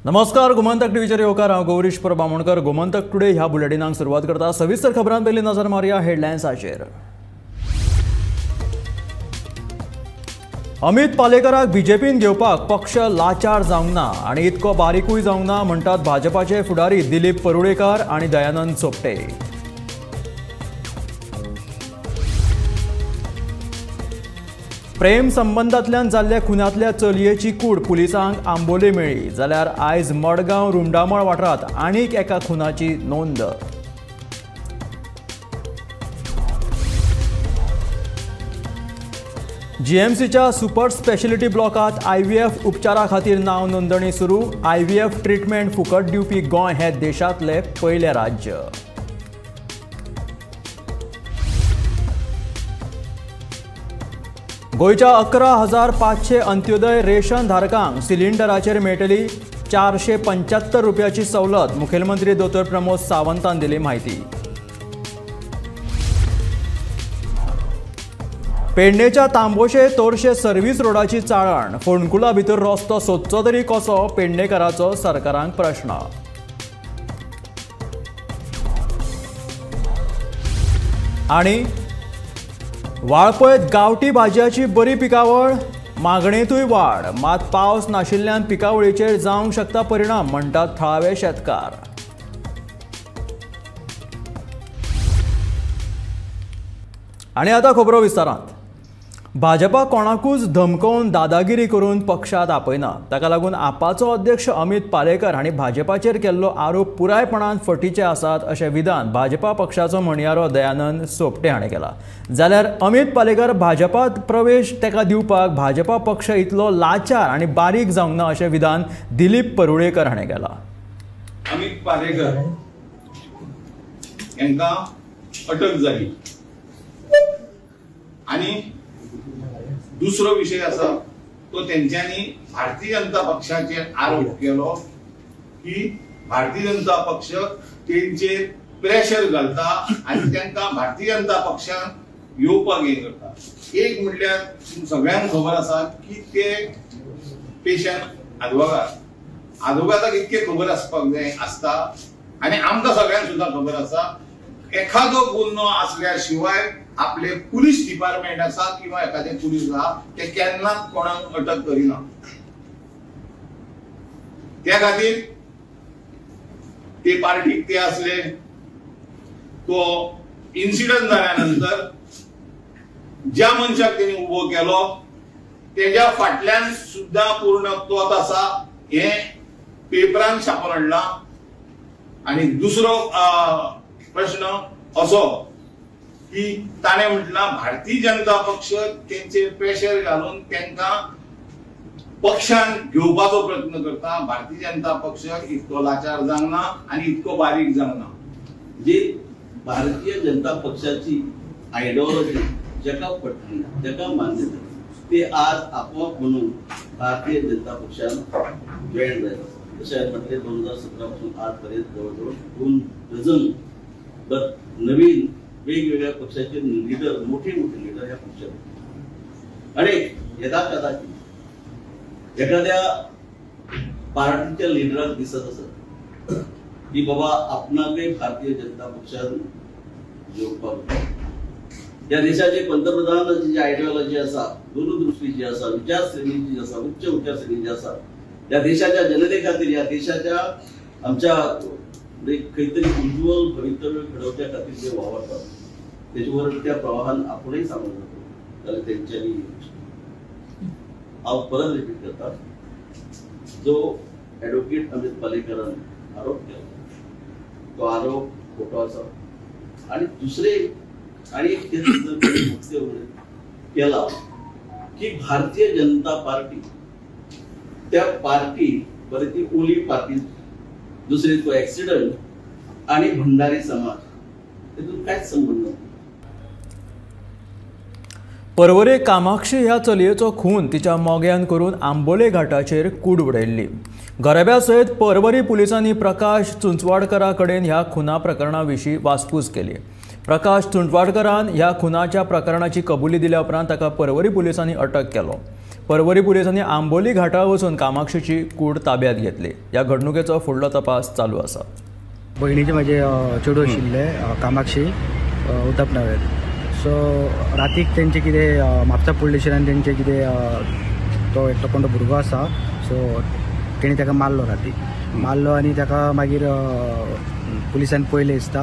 नमस्कार, गोमंतक टीव्हीचेर येवकार. हांव गौरीश परब आमोणकर. गोमंतक टुडे ह्या बुलेटिनाक सुरवात करता. सविस्तर खबरां पयलीं नजर मारया हेडलायन्साचेर. अमित पालेकराक बीजेपीन घेवपाक पक्ष लाचार जावंक ना आनी इतको बारीकूय जावंक ना म्हणटात भाजपाचे फुडारी दिलीप परुळेकर आनी दयानंद सोपटे. प्रेम संबंदांतल्यान जाल्ल्या खुनांतल्या चलयेची कूड पुलिसांक आंबोले मेळ्ळी, जाल्यार आयज मडगांव रुमडामळ वाठारांत आनीक एका खुनाची नोंद. जीएमसीच्या सुपर स्पेशलिटी ब्लॉकांत आयव्हीएफ उपचारा खातीर नांव नोंदणी सुरू. आयव्हीएफ ट्रिटमेंट फुकट दिवपी गोंय हें देशांतलें पयलें राज्य. गोंयच्या 11,500 अंत्योदय रेशन धारकांक सिलिंडराचेर मेळटली 475 रुपयाची सवलत. मुखेलमंत्री दोतोर प्रमोद सावंतान दिली म्हायती. पेडणेच्या तांबोशे तोरशे सर्व्हिस रोडाची चाळण. फोंडकुला भितर रस्तो सोदचो तरी कसो, पेडणेकाराचो सरकाराक प्रश्न. आनी वाळपयत गांवठी भाजयाची बरी पिकावळ, मागणेंतूय वाड, मात पावस नाशिल्ल्यान पिकावळीचेर जावंक शकता परिणाम म्हणटात थळावे शेतकार. आनी आतां खबरो विस्तारांत. भाजपा कोणाकूच धमकोवन दादागिरी करून पक्षांत आपयना. ताका लागून आपाचो अध्यक्ष अमित पालेकर हांणी भाजपाचेर केल्लो आरोप पुरायपणान फटीचे आसात अशें विधान भाजपा पक्षाचो म्हणयारो दयानंद सोपटे हाणें केला. जाल्यार अमित पालेकर भाजपांत प्रवेश ताका दिवपाक भाजपा पक्ष इतलो लाचार आनी बारीक जावंक ना अशें विधान दिलीप परुळेकर हाणें केलां. अमित पालेकर हांकां अटक जाली आनी दुसरो विषय आसा तो तेंच्यांनी भारतीय जनता पक्षाचेर आरोप केलो की भारतीय जनता पक्ष तेंचेर प्रेशर घालता आनी तांकां भारतीय जनता पक्षान येवपाक हें करता. एक म्हणल्यार सगळ्यांक खबर आसा की ते पेशन आदवोगाद, आदवोगादाक इतकें खबर आसपाक जाय आसता आनी आमकां सगळ्यांक सुद्दां खबर आसा एखादो गुन्हो आसल्या शिवाय आपले पुलीस डिपार्टमेंट आसा किंवा एखादे पुलीस आसा ते केन्नाच कोणाक अटक करिना. त्या खातीर ते पार्टीक ते आसले. तो इन्सिडंट जाल्या नंतर ज्या मनशाक तेणी उबो केलो तेज्या फाटल्यान सुद्दां पूर्ण तोच आसा हें पेपरान छापून हाडलां. आनी दुसरो प्रश्न असो की ताणें म्हटलां भारतीय जनता पक्ष तेंचेर प्रेशर घालून तांकां पक्षान घेवपाचो प्रयत्न करता. भारतीय जनता पक्ष इतको लाचार जावंक ना आनी इतको बारीक जावंक ना. जी भारतीय जनता पक्षाची आयडियोलॉजी जाका पटली, जाका मान्य जाली, ते आज आपोआप म्हणून भारतीय जनता पक्षान जॉईन जाले. जशें म्हटलें 2017 पासून आजपर्यंत जवळजवळ 2 डझन नवीन वेगवेगळ्या पक्षाचे लिडर, मोठे मोठे लिडर ह्या पक्षात. आणि यदा कदाचित एखाद्या पार्टीच्या लिडराक दिसत असत की बाबा आपणाकय भारतीय जनता पक्षान येवपाक, या देशाचे पंतप्रधानाची जी आयडियोलॉजी आसा, दूरदृष्टी जी आसा, विचारसरणीची जी आसा, उच्च विचारसरणी जी आसा, या देशाच्या जनते खातीर, या देशाच्या आमच्या खंय तरी उज्ज्वल भवितव्य घडोवच्या खातीर जे वावरतात त्याच्यावर त्या प्रवाहान आपणही सामोरं जातो. जाल्यार तेंच्यांनी हांव परत रिपीट करता, जो एडवोकेट अमित पालेकरान आरोप केला तो आरोप खोटो आसा. आनी दुसरे आनी एक वक्तव्य केला की भारतीय जनता पार्टी त्या पार्टी बरी ती ओली पार्टी, दुसरे तो ऍक्सिडंट आणि भंडारी समाज तेतून कांयच संबंध ना. परवरे कामाक्षी ह्या चलयेचो खून तिच्या मोग्यान करून आंबोले घाटाचेर कूड उडयल्ली. घराब्या सयत परवरी पुलिसांनी प्रकाश चुंचवाडकरा कडेन ह्या खुना प्रकरणा विशीं वासपूस केली. प्रकाश चुंचवाडकरान ह्या खुनाच्या प्रकरणाची कबुली दिल्या उपरांत ताका परवरी पुलिसांनी अटक केलो. पर्वरी पुलिसांनी आंबोली घाटार वचून कामाक्षीची कूड ताब्यात घेतली. ह्या घडणुकेचो फुडलो तपास चालू आसा. भयणीचे म्हाजे चेडूं आशिल्लें कामाक्षी उदप नवेल. सो रातीक तेंचे कितें म्हापसा पुलीस स्टेशनान तेंचे कितें तो एकटो कोण भुरगो आसा, सो तेणी ताका मारलो, रातीक मारलो आनी ताका मागीर पुलिसान पयलें दिसता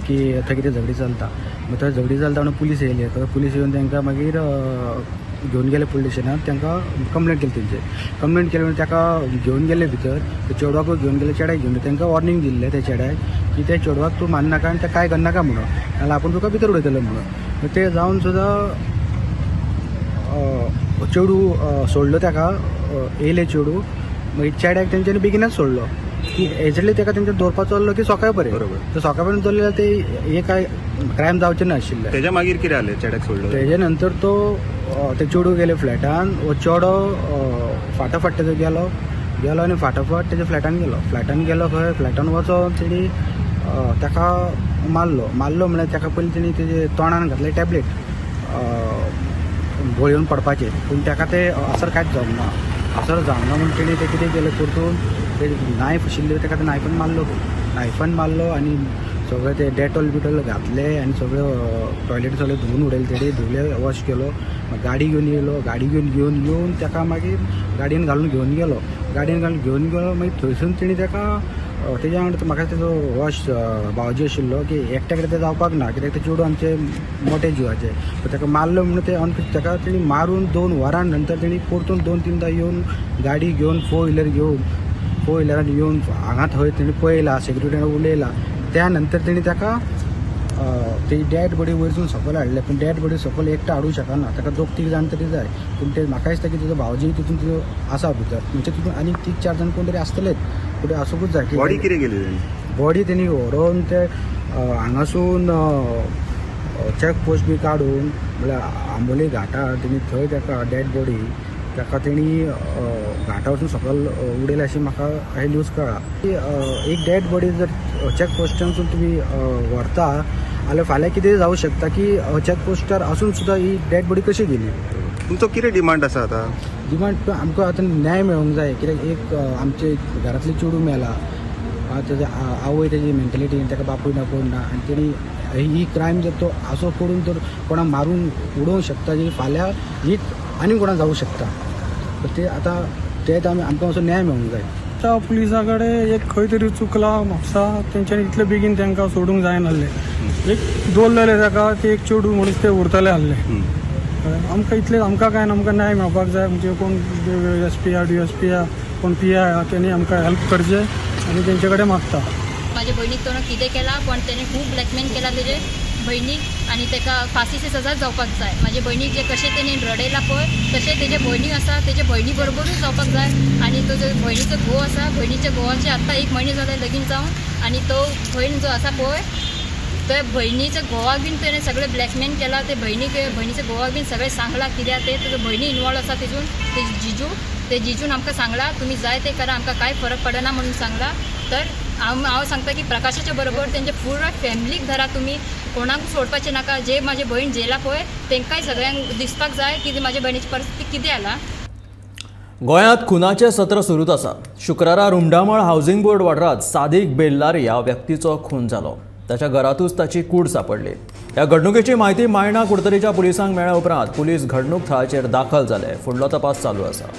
की थंय कितें झगडी चलता. मागीर थंय झगडी चलता म्हणून पुलीस येयले. थंय पुलीस येवन तांकां मागीर घेवन गेले पुलीस स्टेशनान. तांकां कंप्लेंट केली, तेंचेर कंप्लेंट केली म्हणून ताका घेवन गेले भितर, ते चेडवाकूय घेवन गेले, चेड्याक घेवन गेले. तांकां वॉर्निंग दिल्लें त्या चेड्याक की त्या चेडवाक तूं मारनाका आनी तें कांय करनाका म्हणून, नाल्यार आपूण तुका भितर उडयतलो म्हणून. ते जावन सुद्दां चेडूं सोडलो, ताका येयलें चेडूं. मागीर चेड्याक तेंच्यांनी बेगीनच सोडलो की एजली ताका तेंच्या दवरपाचो आसलो की सकाळ पर्यंत, बरोबर सकाळ पर्यंत दवरलें ते हे काय क्रायम जावचें नाशिल्लें. तेज्या मागीर कितें जालें चेड्याक सोडलो तेजे नंतर तो ते चेडूं गेले फ्लॅटान. हो चेडो फाटाफाट तेजो गेलो गेलो आनी फाटाफाट तेज्या फ्लॅटान गेलो. फ्लॅटान गेलो खंय, फ्लॅटान वचोन तेणी ताका मारलो. मारलो म्हळ्यार ताका पयलीं तेणी तेजे तोंडान घातले टॅबलेट गोळयेवन पडपाचेर, पूण ताका ते असर कांयच जावंक ना. असर जावंक ना म्हूण तेणी तें कितें केलें, परतून ते नायफ आशिल्लें ताका ते नायफान मारलो, नायफान मारलो आनी सगळें ते डेटॉल बिटॉल घातले आनी सगळें टॉयलेट सगळें धुवून उडयलें तेणी, धुवले वॉश केलो. गाडी घेवन येयलो, गाडी घेवन घेवन येवन ताका मागीर गाडयेन घालून घेवन गेलो, गाडयेन घालून घेवन गेलो. मागीर थंयसून तेणी ताका तेज्या वांगडा म्हाका तेजो वॉश भावजी आशिल्लो की एकट्या कडेन तें जावपाक ना, कित्याक ते चेडूं आमचे मोटे जिवाचे. ताका मारलो म्हणून ते ताका तेणी मारून 2 वरां नंतर तेणी परतून 2-3दा येवन गाडी घेवन 4 व्हिलर घेवन 4 व्हिलरान येवन हांगा थंय तेणी पळयला, सेक्युरिटीन उलयला. त्या नंतर तेणी ताका तेजी डेड बॉडी वयरसून सकयल हाडले, पूण डेड बॉडी सकयल एकटो हाडूंक शकना, ताका 2-3 जाण तरी जाय. पूण ते म्हाका दिसता की तेजो भावजी तितून तिजो आसा भितर, म्हणजे तितून आनीक 3-4 जाण कोण तरी आसतलेच, फुडें आसूंकूच जाय. बॉडी कितें केली बॉडी तेणी व्हरोन ते हांगासून चॅक पोस्ट बी काडून म्हळ्यार आंबोली घाटार तेणी थंय ताका डेड बॉडी ताका तेणी घाटा वचून सकयल उडयले अशें म्हाका हे न्यूज कळ्ळा. एक डेड बॉडी जर चॅक पोस्टानसून तुमी व्हरता जाल्यार फाल्यां कितें जावं शकता की चॅक पोस्टार आसून सुद्दां ही डेड बॉडी कशी गेली. तुमचो कितें डिमांड आसा आतां? डिमांड आमकां आतां न्याय मेळोंक जाय, कित्याक एक आमचे घरांतले चेडूं मेला, तेजे आवय तेजी मेंटलिटी ताका बापूय ना कोण ना, आनी तेणी ही क्रायम जर तो असो करून जर कोणाक मारून उडोवंक शकता जी फाल्यां हीच आनी कोणाक जावं शकता. ते आतां ते आमकां असो न्याय मेळोंक जाय. आतां पुलिसा कडेन एक खंय तरी चुकला म्हापसा, तेंच्यांनी इतले बेगीन तांकां सोडूंक जायनासलें. एक दवरलेलें ताका ते एक चेडूं म्हणून ते उरतले आहले. आमकां इतलें आमकां कांय ना, आमकां न्याय मेळपाक जाय. म्हणजे कोण एस पी आहा, डी एस पी आहा, कोण पी I आहा, तेणी आमकां हेल्प करचें आनी तेंचे कडेन मागता. म्हाजे भयणीक तो कितें केलां पण तेणें खूब ब्लॅकमेल केला तेजे भयणीक आनी ताका फांसीची सजा जावपाक जाय. म्हाजे भयणीक जे कशें तेणी रडयला पळय तशें तेजे भयणीक आसा तेजे भयणी बरोबरूच जावपाक जाय. आनी तो जो भयणीचो घोव आसा, भयणीच्या घोवाचे आत्तां 1 म्हयने जाले लगीन जावन, आनी तो भयण जो आसा पळय ते भयणीच्या घोवाक बीन तेणें सगळें ब्लॅकमेल केला. ते भयणीक भयणीच्या घोवाक बीन सगळें सांगलां कित्याक तें तुजो भयणी इनवॉल्व आसा तितून. ते जिजू ते जिजून आमकां सांगलां तुमी जाय तें करा, आमकां कांय फरक पडना म्हणून सांगलां. तर हांव सांगता की प्रकाशाच्या बरोबर तेंच्या पुराय फॅमिलीक धरा तुमी, कोणाक सोडपाचें नाका. जे म्हाजे भयण जेला पळय तांकांय सगळ्यांक दिसपाक जाय की म्हाज्या भयणीची परिस्थिती कितें जाला. गोंयांत खुनाचें सत्र सुरूच आसा. शुक्रारा रुमडामळ हावसिंग बोर्ड वाठारांत सादीक बेल्लारी ह्या व्यक्तीचो खून जालो. ताच्या घरांतूच ताची कूड सांपडली. ह्या घडणुकेची म्हायती मायणा कुडतरीच्या पुलिसांक मेळ्ळ्या उपरांत पुलीस घडणूक थळाचेर दाखल जाले. फुडलो तपास चालू आसा.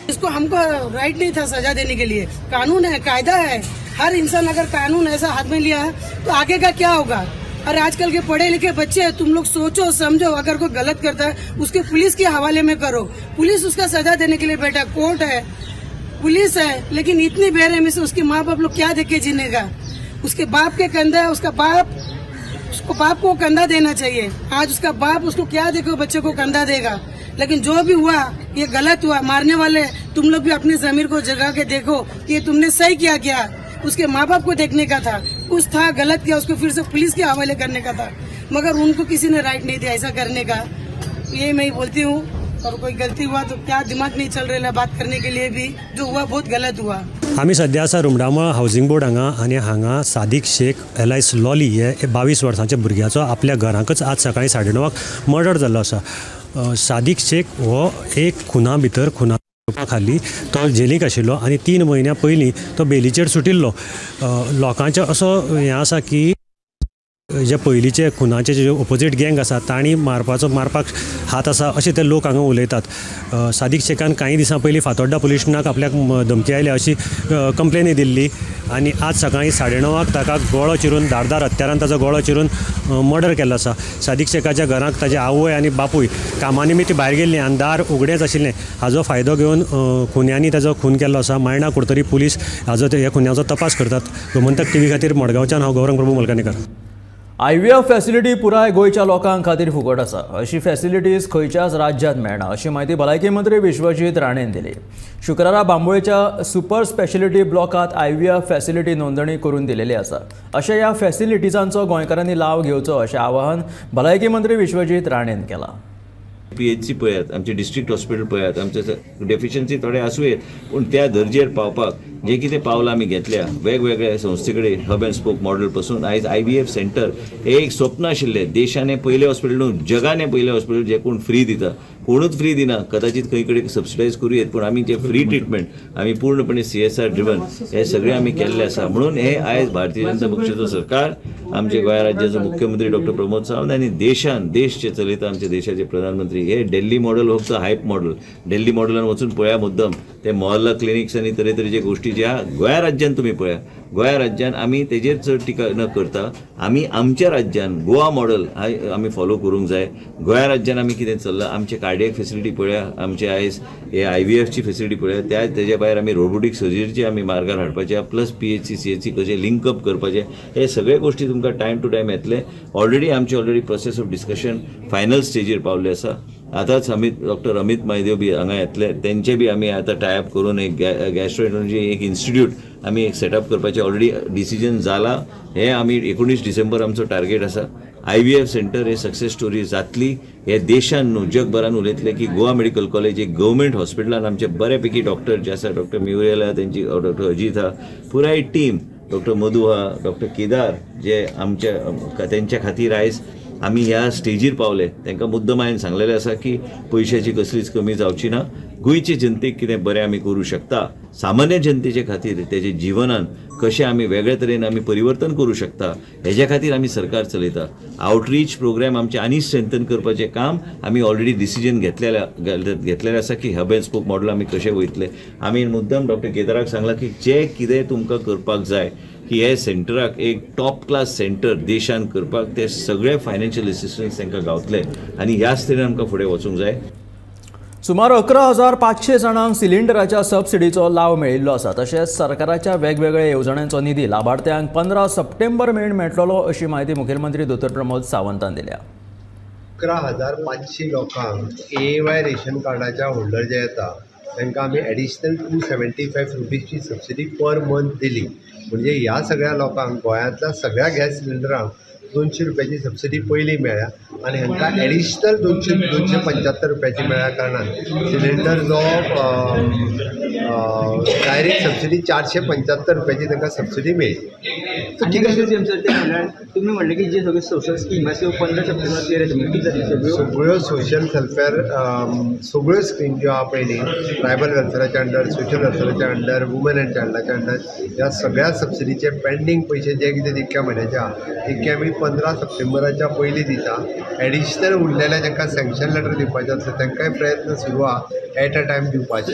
इसको हमको राइट नहीं था सजा देने के लिए. कानून है, कायदा है, हर इंसान अगर कानून ऐसा हाथ में लिया तो आगे का क्या होगा. और आजकल के पढ़े लिखे बच्चे हैं, तुम लोग सोचो समझो, अगर कोई गलत करता है उसके पुलिस के हवाले में करो, पुलिस उसका सजा देने के लिए बैठा, कोर्ट है, पुलिस है, लेकिन इतनी बेरहमी से उसके माँ बाप लोग क्या देखे जीने का. उसके बाप के कंधा है, उसका बाप, उसको बाप को कंधा देना चाहिए. आज उसका बाप उसको क्या देखो बच्चे को कंधा देगा. लेकिन जो भी हुआ ये गलत हुआ. मारने वाले तुम लोग भी अपने जमीर को जगा के देखो कि ये तुमने सही किया क्या. उसके माँ बाप को देखने का था, कुछ था गलत किया उसको फिर से पुलिस के हवाले करने का था, मगर उनको किसी ने राइट नहीं दिया ऐसा करने का. ये मैं बोलती हूँ. और कोई गलती हुआ तो क्या दिमाग नहीं चल रहा है बात करने के लिए भी, जो हुआ बहुत गलत हुआ। आमी सद्या आसा रुमडामळ हावजींग बोर्ड हांगा आनी हांगा सादिक शेख एलायस लॉली हे 22 वर्सांच्या भुरग्याचो आपल्या घराकच आज सकाळी 9:30 मर्डर जाल्लो आसा। सादिक शेख हो एक खुना भितर खुना खाली तो जेलीक आशिल्लो आनी 3 म्हयन्या पयलीं तो बेलीचेर सुटिल्लो। लोकांचें असो हें आसा की जे पयलींचे खुनाचे जे ओपोजीट गँग आसा तांणी मारपाक हात आसा अशें ते लोक हांगा उलयतात। सादिक शेखान कांय दिसां पयलीं फातोड्डा पुलीस स्टेशनाक आपल्याक धमकी आयल्या अशी कंप्लेनय दिल्ली आनी आज सकाळीं 9:30 ताका गळो चिरून धारदार हत्यारान ताचो गळो चिरून मर्डर केल्लो आसा। सादिक शेखाच्या घराक ताजे आवय आनी बापूय कामा निमित्त भायर गेल्लीं आनी दार उगडेंच आशिल्लें, हाजो फायदो घेवन खुन्यांनी ताजो खून केल्लो आसा। मायणा कुडतरी पुलीस हाजो ह्या खुन्याचो तपास करतात। गोमंतक टीव्ही खातीर मडगांवच्यान हांव गौरंग प्रभू मलकानेकर। IVF facility पुराय गोंयच्या लोकां खातीर फुकट आसा, अशी फॅसिलिटीज खंयच्याच राज्यांत मेळना अशी म्हायती भलायकी मंत्री विश्वजीत राणेन दिली। शुक्रारा बांबोळेच्या सुपर स्पेशलिटी ब्लॉकांत IVF facility नोंदणी करून दिलेली आसा। अशा ह्या फॅसिलिटीजांचो गोंयकारांनी लाव घेवचो अशें आवाहन भलायकी मंत्री विश्वजीत राणेन केलां। PHC पळयात, आमचे डिस्ट्रिक्ट हॉस्पिटल पळयात, आमचे डेफिशियन्सी थोडे आसूं येत पूण त्या दर्जेर पावपाक जे कितें पावलां आमी घेतल्या वेगवेगळ्या संस्थे कडेन हब अँड स्पोक मॉडल पसून आयज IVF centre हे एक स्वप्न आशिल्लें। देशान हें पयलें हॉस्पिटल न्हू, जगान हें पयलें हॉस्पिटल जें कोण फ्री दिता, कोणूच फ्री दिना, कदाचित खंय कडेन सबसिडायज करूं येत पूण आमी जे फ्री ट्रिटमेंट आमी पूर्णपणे CSR driven हे सगळें आमी केल्लें आसा। म्हणून हे आयज भारतीय जनता पक्षाचो सरकार, आमचे गोंय राज्याचो मुख्यमंत्री डॉक्टर प्रमोद सावंत आनी देशान देश जे चलयता आमच्या देशाचे प्रधानमंत्री, हे दिल्ली मॉडल फक्त हायप मॉडल, दिल्ली मॉडलान वचून पळया मुद्दम ते मोहल्ला क्लिनिक्स आनी तरेतरेचे गोश्टी ज्या गोंया राज्यान तुमी पळया, गोंया राज्यान आमी तेजेर चड टिका न करता आमी आमच्या राज्यान गोवा मॉडल आमी फॉलो करूंक जाय। गोंया राज्यान आमी कितें चल्लां, आमचे कार्डियक फेसिलिटी पळया, आमचे आयज हे IVFची फेसिलिटी पळया, त्या तेज्या भायर आमी रोबोटीक सर्जरीचे आमी मार्गार हाडपाचे, प्लस PHC CHC कशें लिंकअप करपाचें, हे सगळे गोश्टी तुमकां टायम टू टायम येतले। ऑलरेडी आमचे already process of discussion final स्टेजीर पावल्ले आसा। आतांच डॉक्टर अमित मायदेव बी हांगा येतले, तेंचे बी आमी आतां टायअप करून एक गॅस्ट्रोएन्ट्रोलॉजी एक इन्स्टिट्यूट आमी एक सेटअप करपाचें ऑलरेडी डिसिजन जाला। हे आमी 19 डिसेंबर आमचो टार्गेट आसा। IVF centre हे सक्सेस स्टोरी जातली हे देशान न्हू जगभरान उलयतले की गोवा मेडिकल कॉलेज एक गव्हर्मेंट हॉस्पिटलान आमचे बऱ्यापैकी डॉक्टर जे आसा, डॉक्टर म्युरियल आहा, तेंची डॉक्टर अजीत आहा, पुराय टीम, डॉक्टर मधू आहा, डॉक्टर केदार जे आमच्या तेंच्या खातीर आयज आमी ह्या स्टेजीर पावले। तांकां मुद्दम हांवें सांगलेलें आसा की पयशाची कसलीच कमी जावची ना, गोंयचे जनतेक कितें बरें आमी करूं शकता, सामान्य जनतेचे खातीर तेजे जिवनान कशें आमी वेगळे तरेन आमी परिवर्तन करूं शकता हेज्या खातीर आमी सरकार चलयता। आउटरीच प्रोग्राम आमचे आनी स्ट्रेंथन करपाचें काम आमी ऑलरेडी डिसिजन घेतलेलें आसा की हब अँड स्पोक मॉडल आमी कशें वयतले। आमी मुद्दम डॉक्टर केदाराक सांगलां की जें कितें तुमकां करपाक जाय की हे सेंटराक एक टॉप क्लास सेंटर देशान करपाक ते सगळे फायनान्शियल असिस्टन्स तांकां गावतले आनी ह्याच तरेन आमकां फुडें वचूंक जाय। सुमार 11,500 जाणांक सिलिंडराच्या सबसिडीचो लाव मेळिल्लो आसा। तशेंच सरकाराच्या वेगवेगळ्या येवजण्यांचो निधी लाभार्थ्यांक 15 सप्टेंबर मेरेन मेळटलो अशी म्हायती मुखेलमंत्री दोतोर प्रमोद सावंतान दिल्या। 11,500 लोकांक AAY ration कार्डाच्या होल्डर जे येता तांकां आमी एडिशनल 275 रुपीजची सबसिडी पर मंथ दिली। म्हणजे ह्या सगळ्या लोकांक गोंयांतल्या सगळ्या गॅस सिलिंडरांक 200 रुपयाची सबसिडी पयलीं मेळ्ळ्या आनी हांकां एडिशनल 275 रुपयाची मेळ्ळ्या कारणान सिलिंडर जो डायरेक्ट सबसिडी 475 रुपयाची तांकां सबसिडी मेळ्ळी। तुमी म्हणलें की जे सगळे सोशल स्कीम आसा त्यो 15 सप्टेंबर क्लियर जातल्यो, कितें जातलें सगळ्यो? सगळ्यो सोशल वेलफेअर सगळ्यो स्कीम ज्यो आहा पळय न्ही, ट्रायबल वेलफेराच्या अंडर, सोशल वेलफेराच्या अंडर, वुमन अँड चायल्डाच्या अंडर, ह्या सगळ्या सबसिडीचे पेंडींग पयशे जे कितें इतक्या म्हयन्याचे आहा तितके आमी 15 सप्टेंबराच्या पयलीं दिता। एडिशनल उरलेले जांकां सँक्शन लेटर दिवपाचें आसता तांकांय प्रयत्न सुरू आहा एट अ टायम दिवपाचे।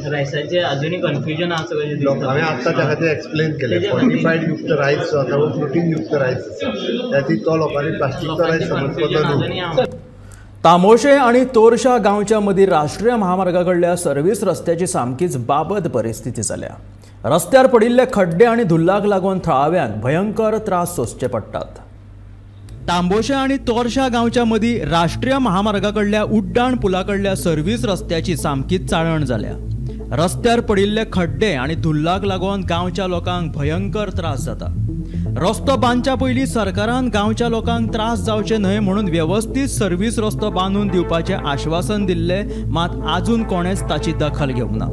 रायसाचे अजूनय कन्फ्युजन आहा सगळें। हांवें आत्तां त्या खातीर एक्सप्लेन केलें, फोर्टिफायड युक्त रायस जो आसा वो प्रोटीन युक्त रायस आसा, त्या खातीर तो लोकांनी प्लास्टिकचो रायस समजपाचो न्हू। तामोशे आनी तोरशा गांवच्या मदीं राष्ट्रीय महामार्गा कडल्या सर्वीस रस्त्याची सामकीच बाबत परिस्थिती जाल्या। रस्त्यार पडिल्ले खड्डे आनी धुल्लाक लागून थळाव्यांक भयंकर त्रास सोंसचे पडटात। तांबोशे आनी तोरशा गांवच्या मदीं राष्ट्रीय महामार्गा कडल्या उड्डाण पुला कडल्या सर्वीस रस्त्याची सामकीच चाळण जाल्या। रस्त्यार पडिल्ले खड्डे आनी धुल्लाक लागून गांवच्या लोकांक भयंकर त्रास जाता। रस्तो बांदच्या पयलीं सरकारान गांवच्या लोकांक त्रास जावचे न्हय म्हणून वेवस्थीत सर्वीस रस्तो बांदून दिवपाचें आश्वासन दिल्लें, मात आजून कोणेच ताची दखल घेवंक ना।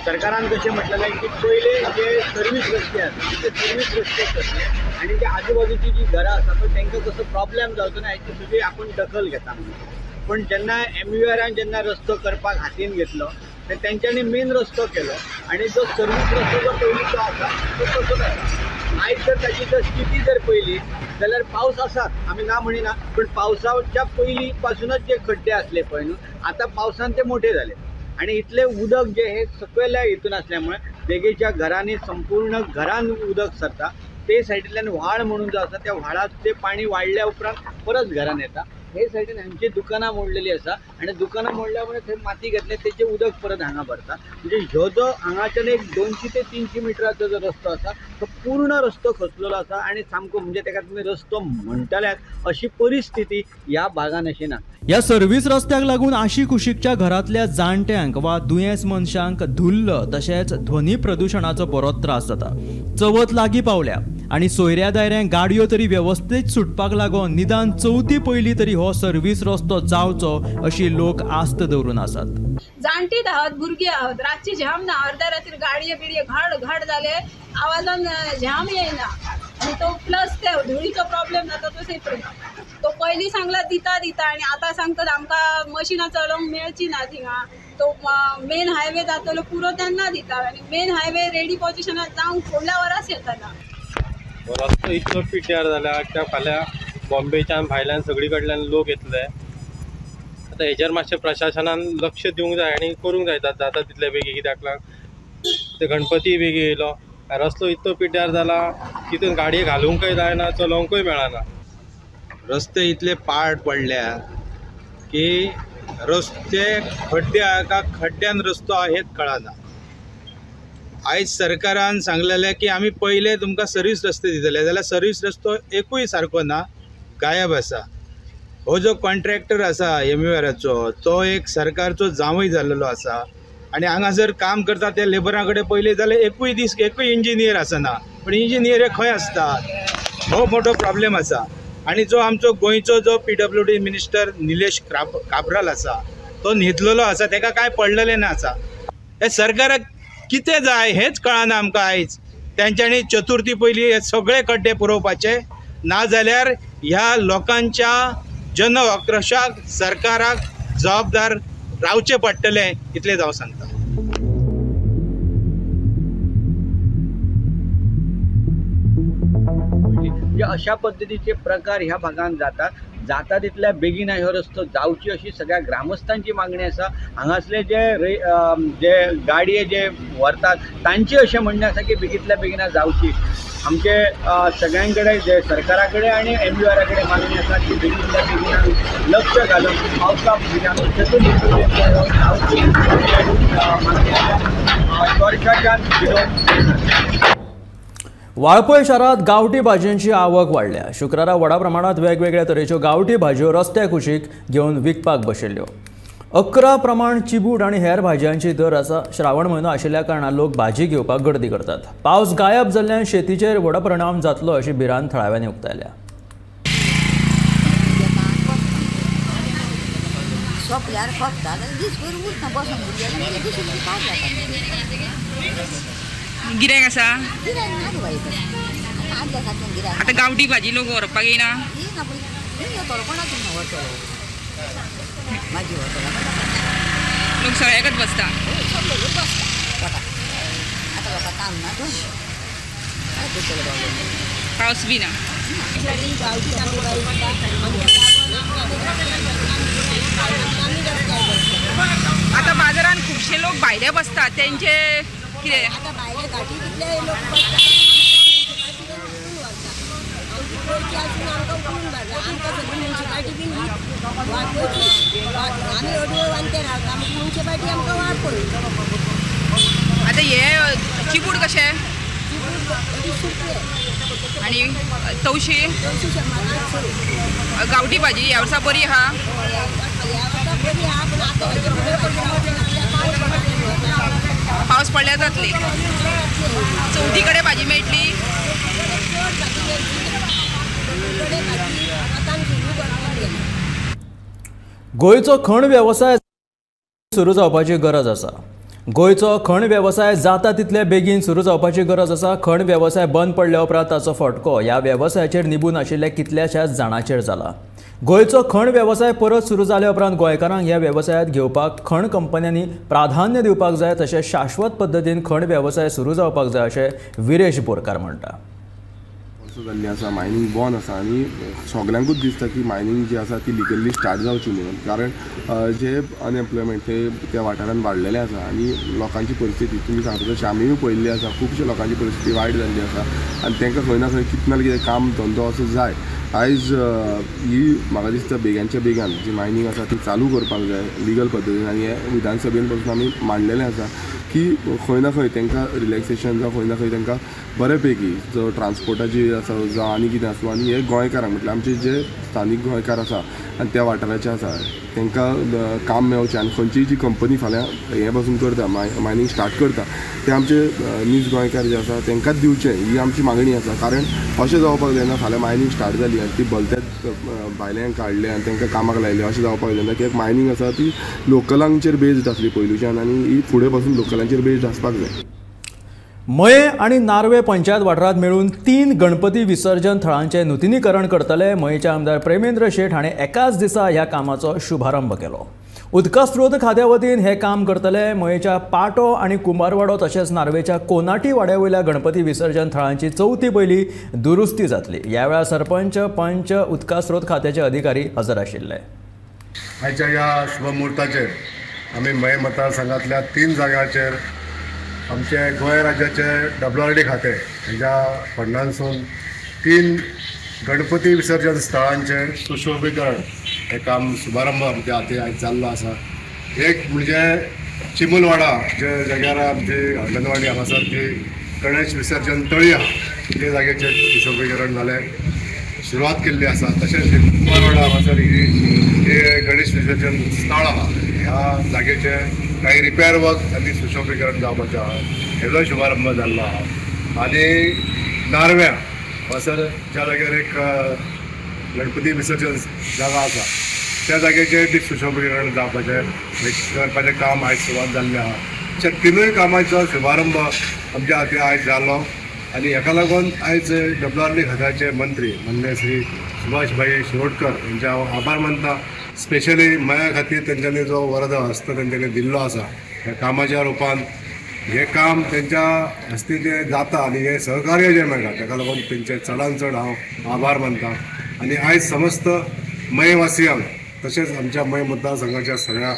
सरकारान कशें म्हटलें की पयले जे सर्वीस रस्ते आसा ते सर्वीस रस्ते करले आनी जे आजूबाजूची जी घरां आसा पळय तांकां कसो प्रॉब्लेम जावचो ना हेची सगळी आपूण दखल घेता म्हणून। पूण जेन्ना एमयूआरान जेन्ना रस्तो करपाक हातीन घेतलो तर तेंच्यांनी मेन रस्तो केलो आनी जो सर्वीस रस्तो जो पयलींचो आसा तो तसोच आसा। आयज जर ताची जर स्थिती जर पळयली जाल्यार पावस आसात आमी ना म्हणिना, पूण पावसाच्या पयलीं पासूनच जे खड्डे आसले पळय न्हू आतां पावसान ते मोठे जाले आनी इतलें उदक जें हें सकयल्या हितून आसल्या मुळे देगेच्या घरांनी संपूर्ण घरान उदक सरता। ते सायडींतल्यान व्हाळ म्हणून जो आसा त्या व्हाळाचें पाणी वाडल्या उपरांत परत घरान येता। हे सायडीन हांची दुकानां मोडलेली आसा आनी दुकानां मोडल्या मुळे थंय माती घेतले तेचें उदक परत हांगा भरता। म्हणजे ह्यो जो हांगाच्यान एक 200 ते 300 मिटराचो जो रस्तो आसा तो पूर्ण रस्तो खचलेलो आसा आनी सामको म्हणजे तेका तुमी रस्तो म्हणटल्यात अशी परिस्थिती ह्या भागान अशी ना। ह्या सर्वीस रस्त्याक लागून आशिकुशीकच्या घरांतल्या जाणट्यांक वा दुयेंस मनशांक धुल्ल तशेंच ध्वनी प्रदुशणाचो बरोच त्रास जाता। चवथ लागीं पावल्या आनी सोयऱ्या दायऱ्यांक गाडयो तरी वेवस्थीत सुटपाक लागून निदान चवथी पयलीं तरी हो सर्वीस रस्तो जावचो अशी लोक आस्त दवरून आसात। जाणटी आहात, भुरगीं आहात, रातची झाम ना, अर्ध्या रातीर गाडये बिडये घाड घाड जाले, आवाजान झाम येयना आनी तो प्लस ते धुळीचो प्रॉब्लेम जाता तो सेपरेट। तो पयलीं सांगला दिता दिता आनी आतां सांगतात आमकां मशिनां चलोवंक मेळची ना थिंगा, तो मेन हायवे जातलो पुरो तेन्ना दिता आनी मेन हायवे रेडी पोजिशनात जावंक फुडल्या वरांच येतना। रस्तो इतलो पिड्ड्यार जाला त्या फाल्यां बॉम्बेच्यान भायल्यान सगळी कडल्यान लोक येतले। आतां हेजेर मातशें प्रशासनान लक्ष दिवंक जाय आनी करूंक जाय जाता तितले बेगीन, कित्याक लागून ते गणपती बेगीन येयलो, रस्तो इतलो पिड्ड्यार जाला तितून गाडये घालूंकय जायना, चलोवंकूय मेळना। रस्ते इतले पाड पडल्या की रस्ते खड्डे का खड्ड्यान रस्तो आहा हेच कळना। आयज सरकारान सांगलेलें की आमी पयले तुमकां सर्वीस रस्ते दितले, जाल्यार सर्वीस रस्तो एकूय सारको ना, गायब आसा। हो जो कॉन्ट्रॅक्टर आसा एमयूआराचो तो एक सरकारचो जांवय जाल्लो आसा आनी हांगासर काम करता त्या लेबरां कडेन पयलें जाल्यार एकूय दीस एकूय इंजिनियर आसना, पूण इंजिनियर हे खंय आसतात हो मोठो प्रॉब्लेम आसा। आनी जो आमचो गोंयचो जो PWD minister Nilesh Cabral आसा तो न्हिदलेलो आसा, तेका कांय पडलेलें ना आसा। हे सरकाराक कितें जाय हेंच कळना आमकां आयज। तेंच्यांनी चतुर्थी पयलीं हे सगळे खड्डे पुरोवपाचे, ना जाल्यार ह्या लोकांच्या जन आक्रोशाक सरकाराक जबाबदार रावचें पडटलें इतलेंच हांव सांगता। म्हणजे अशा पद्दतीचे प्रकार ह्या भागान जातात, जाता तितल्या बेगीन हो रस्तो जावची अशी सगळ्या ग्रामस्थांची मागणी आसा। हांगासले जे जे गाडये जे व्हरतात तांची अशें म्हणणें आसा की बेगींतल्या बेगीन जावची। आमचे सगळ्यां कडेन जे सरकारा कडेन आनी एमयूआरा कडेन मागणी आसा की बेगींतल्या बेगीन लक्ष घालून पावसा चतुर्थी जावची मागणी आसा। वर्षाच्यान वाळपय शारांत गांवठी भाजयांची आवक वाडल्या। शुक्रारा व्हडा प्रमाणांत वेगवेगळ्या तरेच्यो गांवठी भाजयो रस्त्या कुशीक घेवन विकपाक बशिल्ल्यो। 11 प्रमाण चिबूड आनी हेर भाजयांची दर आसा। श्रावण म्हयनो आशिल्ल्या कारणान लोक भाजी घेवपाक गर्दी करतात। पावस गायब जाल्ल्यान शेतीचेर व्हडा परिणाम जातलो अशी भिरांत थळाव्यांनी उक्तायल्या। गिरायक आसा आतां गांवठी भाजी लोक व्हरपाक येयना, लोक सगळ्याकच बसता। पावस बी ना। आतां बाजारान खुबशे लोक भायले बसतात, तेंचे कितें भायले गाठी कितले लोक बसता, आमकां उकलून बाजार आमकां सगळी मुन्सिपाल्टी बीन वाळपयची, आमी अडवय वांते रावता, मुन्सिपाल्टी आमकां वाळपय। आतां हे चिबूड कशें? चिबूड 250 रुपये आनी तवशी? तवशी 100. गांवठी भाजी ह्या वर्सा बरी आहा? ह्या वर्सा बरी आहा, पूण आतां पावस पडल्यार जातली। चवथी कडेन भाजी मेळटली? चड भाजी मेळची ना, सगळे भाजी आतां सुरू करपाक गेली. गोंयचो खण वेवसाय सुरू जावपाची गरज आसा. गोंयचो खण वेवसाय जाता तितले बेगीन सुरू जावपाची गरज आसा. खण वेवसाय बंद पडल्या उपरांत ताचो फटको ह्या वेवसायाचेर निबून आशिल्ल्या कितल्याशाच जाणांचेर जाला. गोंयचो खण वेवसाय परत सुरू जाल्या उपरांत गोंयकारांक ह्या वेवसायांत घेवपाक खण कंपन्यांनी प्राधान्य दिवपाक जाय, तशेंच शाश्वत पद्दतीन खण वेवसाय सुरू जावपाक जाय अशें विरेश बोरकार म्हणटा. जाल्ली आसा, मायनींग बंद आसा आनी सगल्यांकूच दिसता की मायनींग जी आसा ती लिगली स्टार्ट जावची म्हणून, कारण जे अनएम्प्लॉयमेंट ते त्या वाठारान वाडलेलें आसा आनी लोकांची परिस्थिती तुमी सांगता तशें आमीय पळयल्ली आसा, खुबशे लोकांची परिस्थिती वायट जाल्ली आसा आनी तांकां खंय ना खंय कितें ना कितें काम धंदो असो जाय. आयज ही म्हाका दिसता बेगानच्या बेगान जी मायनींग आसा ती चालू करपाक जाय लिगल पद्दतीन आनी हे विधानसभेन पसून आमी मांडलेलें आसा की खंय ना खंय तांकां रिलॅक्सेशन जावं खंय ना खंय तांकां बरे पैकी जो ट्रान्सपोर्टाची आसा जावं आनी कितें आसूं, आनी हे गोंयकारांक म्हटल्यार आमचे जे स्थानीक गोंयकार आसा आनी त्या वाठाराचे आसा तांकां काम मेळचें आनी खंयचीय जी कंपनी फाल्यां हें पासून करता मायनींग स्टार्ट करता ते आमचे नीज गोंयकार जे आसा तांकांच दिवचें ही आमची मागणी आसा. कारण अशें जावपाक जायना फाल्यां मायनींग स्टार्ट जाली आनी ती भलत्याच भायल्यांक काडले आनी तांकां कामाक लायले अशें जावपाक जायना. कित्याक मायनींग आसा ती लोकलांचेर बेज्ड आसली पयलूच्यान आनी ही फुडें पासून लोकलांचेर बेज्ड आसपाक जाय. मये आनी नार्वे पंचायत वाठारांत मेळून 3 गणपती विसर्जन थळांचें नुतनीकरण करतले. मयेचे आमदार प्रेमेंद्र शेट हाणें एकाच दिसा ह्या कामाचो शुभारंभ केलो. उदका स्रोत खात्या वतीन हें काम करतले. मयेच्या पाटो आनी कुंभारवाडो तशेंच नार्वेच्या कोनाटी वाड्या वयल्या गणपती विसर्जन थळांची चवथी पयली दुरुस्ती जातली. ह्या वेळार सरपंच, पंच, उदका स्रोत खात्याचे अधिकारी हजर आशिल्ले. आयच्या ह्या शुभमुहूर्ताचेर आमी मये मतदारसंघांतल्या 3 जाग्यांचेर आमचे गोंय राज्याचे WRD खातें हेज्या फंडांसून 3 गणपती विसर्जन स्थळांचें सुशोभीकरण हें काम शुभारंभ आमच्या हाती आयज जाल्लो आसा. एक म्हणजे चिमलवाडा जे जाग्यार आमची अंगणवाडी हांगासर ती गणेश विसर्जन तळी आहा ते जाग्याचेर सुशोभीकरण जालें, सुरवात केल्ली आसा. तशेंच कुंभारवाडा हांगासर ही गणेश विसर्जन स्थळ आहा ह्या जागेचें काही रिपेअर वर्क आनी सुशोभीकरण जावपाचें आहा हेजो शुभारंभ जाल्लो आहा. आनी नार्व्या हांगासर ज्या जाग्यार एक गणपती विसर्जन जागा आसा त्या जाग्याचेर बी सुशोभीकरण जावपाचें करपाचें काम आयज सुरवात जाल्लें आहा. अशा तिनूय कामाचो शुभारंभ आमच्या हाती आयज जालो आनी हेका लागून आयज WRD खात्याचे मंत्री माननीय श्री सुभाष भाई शिरोडकर हेंचे हांव आभार मानता. स्पेशली मया खातीर तेंच्यांनी जो वरद हस्त तेंच्यांनी दिल्लो आसा ह्या कामाच्या रुपान हें काम तेंच्या हस्ती जें जाता आनी हें सहकार्य जें मेळटा तेका लागून तेंचे चडान चड हांव आभार मानता. आनी आयज समस्त मयेवासियांक तशेंच आमच्या मये मतदारसंघाच्या सगळ्या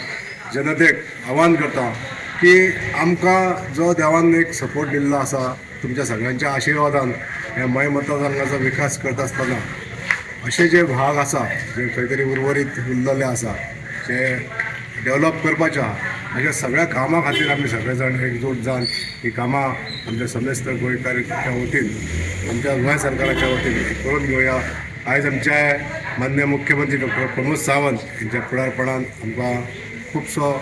जनतेक आव्हान करता की आमकां जो देवान एक सपोर्ट दिल्लो आसा तुमच्या सगळ्यांच्या आशिर्वादान ह्या मये मतदारसंघाचो विकास करता आसतना अशे जे भाग आसा जे खंय तरी उर्वरीत उरलेले आसा जे डेवलप करपाचे आहा अशा सगळ्या कामां खातीर आमी सगळे जाण एकजूट जावन ही कामां आमच्या समेस्त गोंयकाराच्या वतीन आमच्या गोंय सरकाराच्या वतीन करून घेवया. आयज आमचे माननीय मुख्यमंत्री डॉक्टर प्रमोद सावंत हेंच्या फुडारपणान आमकां खुबसो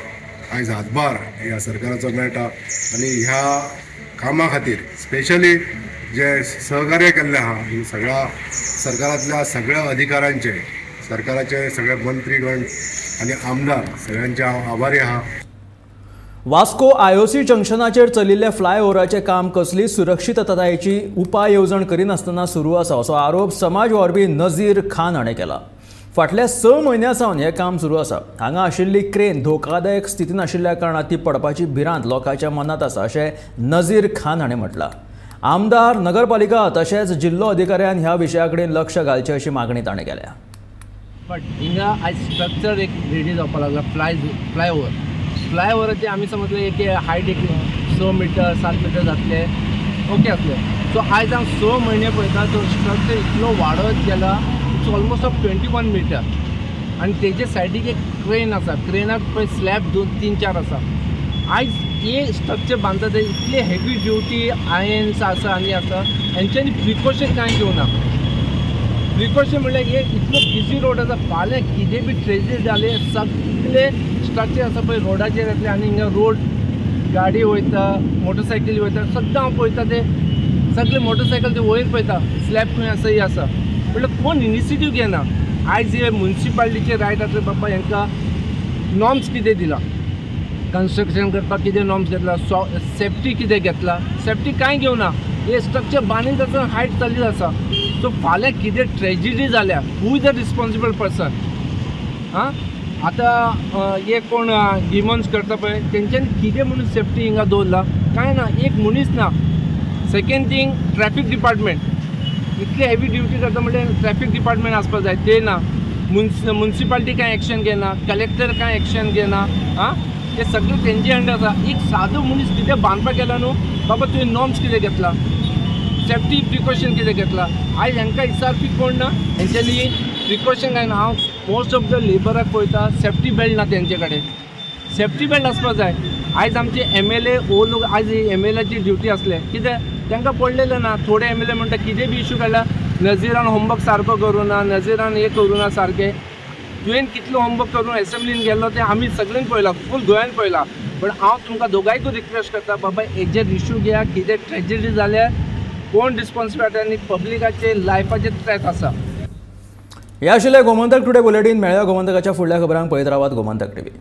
आयज हातभार ह्या सरकाराचो मेळटा आनी ह्या कामां खातीर स्पेशली जे सहकार्य केल्लें आहा सगळ्या सरकारांतल्या सगळ्या अधिकाऱ्यांचे, सरकाराचे सगळे मंत्रीगण आनी आमदार सगळ्यांचे हांव आभारी आहा. वास्को IOC जंक्शनाचेर चलिल्ले फ्लायओव्हराचें काम कसली सुरक्षिततायेची उपाय येवजण करिनासतना सुरू आसा असो आरोप समाज वावुरपी नजीर खान हाणें केला. फाटल्या 6 म्हयन्यां सावन हें काम सुरू आसा. हांगा आशिल्ली क्रेन धोकादायक स्थितीन आशिल्ल्या कारणान ती पडपाची भिरांत लोकांच्या मनांत आसा अशें नजीर खान हाणें म्हटलां. आमदार, नगरपालिका तशेंच जिल्लो अधिकाऱ्यान ह्या विशया कडेन लक्ष घालचें अशी मागणी ताणें केल्या. बट हिंगा आयज स्ट्रक्चर एक रेडी जावपाक लागला फ्लायओव्हर. फ्लायओव्हराचे आमी समजले एक हायट एक 6 मिटर 7 मिटर जातले, ओके आसले. सो आयज हांव 6 म्हयने पळयता तो स्ट्रक्चर इतलो वाडत गेला, it's almost of 21 metre. आनी तेजे सायडीक एक क्रेन आसा, क्रेनाक पळय स्लॅब 2, 3, 4 आसा. आयज हे स्ट्रक्चर बांदता ते इतले हेवी ड्युटी आयन्स आसा आनी आसा, हेंच्यांनी प्रिकॉशन कांय घेवना. प्रिकॉशन म्हणल्यार हे इतलो बिजी रोड आसा, फाल्यां कितें बी ट्रेजडी जाले सगळे स्ट्रक्चर आसा पळय रोडाचेर येतले आनी हिंगा रोड गाडी वयता, मोटरसायकली वयता, सद्दां हांव पळयता ते सगळे मोटरसायकल ते वयर पळयता स्लॅब खंय आसा ही आसा म्हटल्यार कोण इनिशिएटीव घेना. आयज हे मुन्सिपालिटीचे रायट आसले बाबा हांकां नॉर्म्स कितें दिला, कन्स्ट्रक्शन करपाक कितें नॉर्म्स घेतला, सेफ्टी कितें घेतला, सेफ्टी कांय घेवना. हे स्ट्रक्चर बांदीत आसा, हायट चलीत आसा. सो फाल्यां कितें ट्रेजिडी जाल्या, who is the responsible person? आं आतां हे कोण डिमॉन्स करता पळय तेंच्यांनी कितें म्हणून सेफ्टी हिंगा दवरला कांय ना, एक मनीस ना. सेकेंड थींग ट्रॅफिक डिपार्टमेंट इतली हेवी ड्युटी करता म्हणल्यार ट्रॅफिक डिपार्टमेंट आसपाक जाय, ते ना. मुन्सिपालिटी कांय एक्शन घेना, कलेक्टर कांय एक्शन घेना. आं ते सगळे तेंचे अंडर आसा. एक सादो मनीस कितें बांदपाक गेला न्हू बाबा तुवें नॉर्म्स कितें घेतला, सेफ्टी प्रिकॉशन कितें घेतला. आयज हांकां विचारपी कोण ना, हेंच्यांनी प्रिकॉशन कांय ना. हांव मोस्ट ऑफ the लेबराक पळयता सेफ्टी बेल्ट ना तेंचे कडेन, सेफ्टी बेल्ट आसपाक जाय. आयज आमचे MLA ओ लोक आयज MLAची ड्युटी आसले कितें तांकां पडलेलें ना. थोडे MLA म्हणटा कितें बी इशू काडला, नजीरान होमवर्क सारको करूं ना, नजीरान हें करूं ना सारकें. तुवें कितलो होमवर्क करून एसेंब्लीन गेल्लो तें आमी सगळ्यांनी पळयलां, फूल गोंयान पळयलां. पण हांव तुमकां दोगांयकूय रिक्वेस्ट करता बाबा हेजेर इशू घेया, कितें ट्रेजिडी जाल्यार कोण रिस्पॉन्सिबल आनी पब्लिकाचे लायफाचे थ्रेट आसा. हे आशिल्लें गोमंतक टुडे बुलेटीन. मेळया गोमंतकाच्या फुडल्या खबरांक. पळयत रावात गोमंतक टीव्ही.